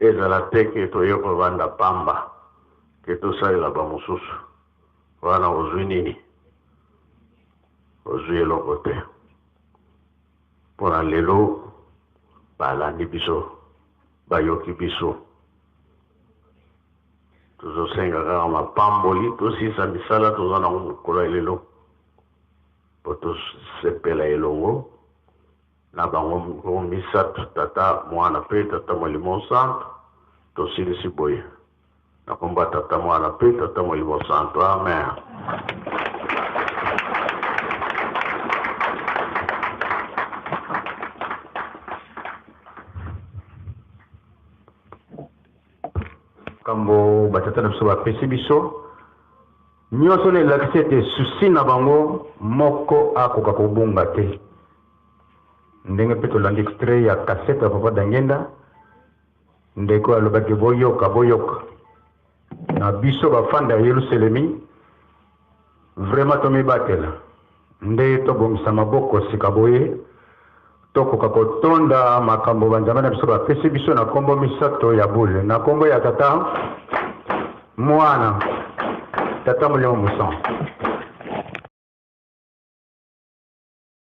Ezala te ke toye kovanda pamba, ke tosalela ba mosusu. Wana ozwi nini? Ozwi eloko te. Mpo na lelo balandi biso, bayoki biso. Tozosenga kaka mapamboli, tosilisa misala toza nango mokolo ya lelo, mpo tosepela elongo na bango misato, Tata, Mwana mpe Tata Molimo Santu. Tosilisi boye na kombo ya Tata, Mwana mpe Tata Molimo Santu. Amen. Makambo batata na biso bapesi biso nyonso na elakisi ete susi na bango moko akoka kobunga te. Ndenge mpe tolandi extrait ya cassette ya Papa Dangenda, ndeko alobaki boyoka, boyoka na biso bafanda ya Yelusalemi, vraiment tomibatela nde tobongisa maboko sika boye tokoka kotonda makambo banzambe na biso bapesi biso na kombo misato ya bule, na kombo ya Tata, Mwana, Tata Molimo Mosantu.